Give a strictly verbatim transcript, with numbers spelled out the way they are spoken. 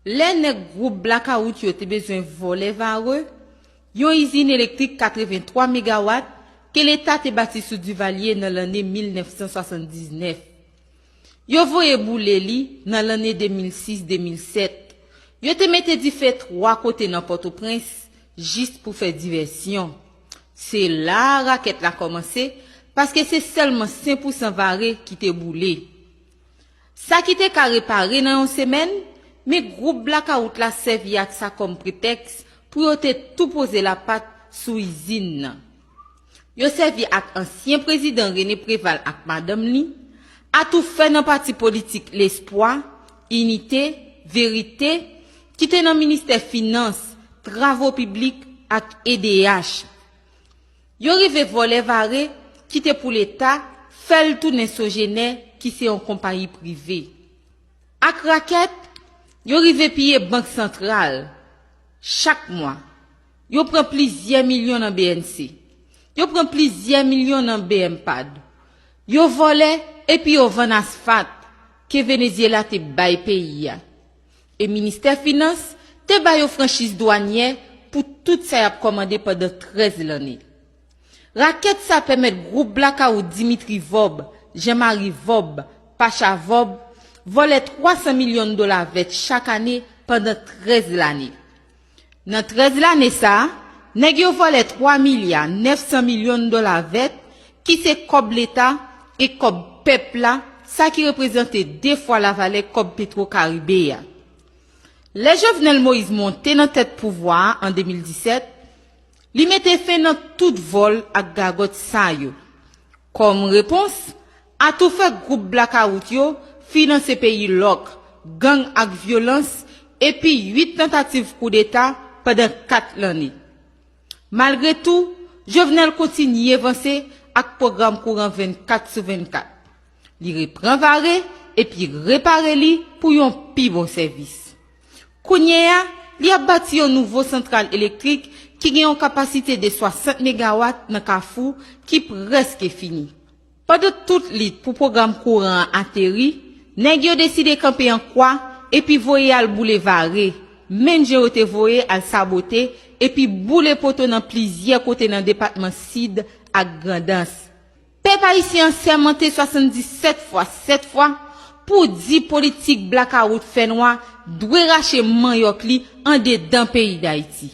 Lè nèg gwoup Blakawout yo te bezwen vòlè vare, yon izin elektrik katrevenntwa megawat ke Leta te bati sou Duvalier nan lanne mil nèf san swasanndiznèf. Yo voye boule li nan lanne de mil sis de mil sèt. Yo te mete dife twa kote nan Pòtoprens jis pou fè divèsyon. Se la a rakèt la kòmanse, paske se sèlman senk pousan vare ki te boule. Sa ki te ka repare nan yon semèn, men gwoup Blakawout la sèvi ak sa kòm pretèks pou yo te tou poze lapat sou izin nan. Yo sèvi ak ansyen prezidan René Préval ak madanm li, atoufè nan pati politik Lespwa, Inite, Verite, ki te nan ministè Finans, Travo Piblik ak E D H. Yo rive vòlè vare ki te pou Leta, fè l tounen Sogener, ki se yon konpayi prive. Ak rakèt, yo rive piye Bank Santral. Chak mwa, yo pran plizyè milyon nan B N C. Yo pran plizyè milyon nan B M pad. Yo vòlè epi yo vann asfat ke Venezyela te bay peyi a. E ministè Finans te ba yo franchiz dwanyè pou tout sa y ap kòmande pandan trèz lanne. Rakèt sa pèmèt gwoup Blakawout Dimitri Vorbe, Jean Marie Vorbe, Pacha Vorbe, vòlè twa san milyon dola vèt chak ane pandan trèz lanne. Nan trèz lanne sa a, nèg yo vòlè twa milya nèf san milyon dola vèt, ki se kòb Leta e kòb pèp la, sa ki reprezante de fwa lavalè kòb Petro Karibe a. Lè Jovenel Moïse monte nan tèt pouvwa a an de mil disèt, li mete fen nan tout vòl ak gagòt sa yo. Kòm repons, atoufè gwoup Blakawout yo finanse peyi lòk, gang ak vyolans, epi uit tantativ koudeta pandan kat lanne. Malgre tou, Jovenel kontinye vanse ak pwogram kouran vennkat sou vennkat. Li repran vare epi repare li pou yon pi bon sèvis. Kounye a, li ap bati yon nouvo santral elektrik ki gen yon kapasite de swasant megawat nan Kafou ki prèske fini. Pandan tout lit pou pwogram kouran an ateri, nèg yo deside kanpe an kwa epi voye al boule vare, menm jan yo te voye al sabote epi boule poto nan plizyè kote nan depatman Sid ak Grandans. Pèp ayisyen an sèmante swasanndisèt fwa sèt fwa pou di politik blakawout fènwa dwe rache manyòk li andedan peyi Dayiti.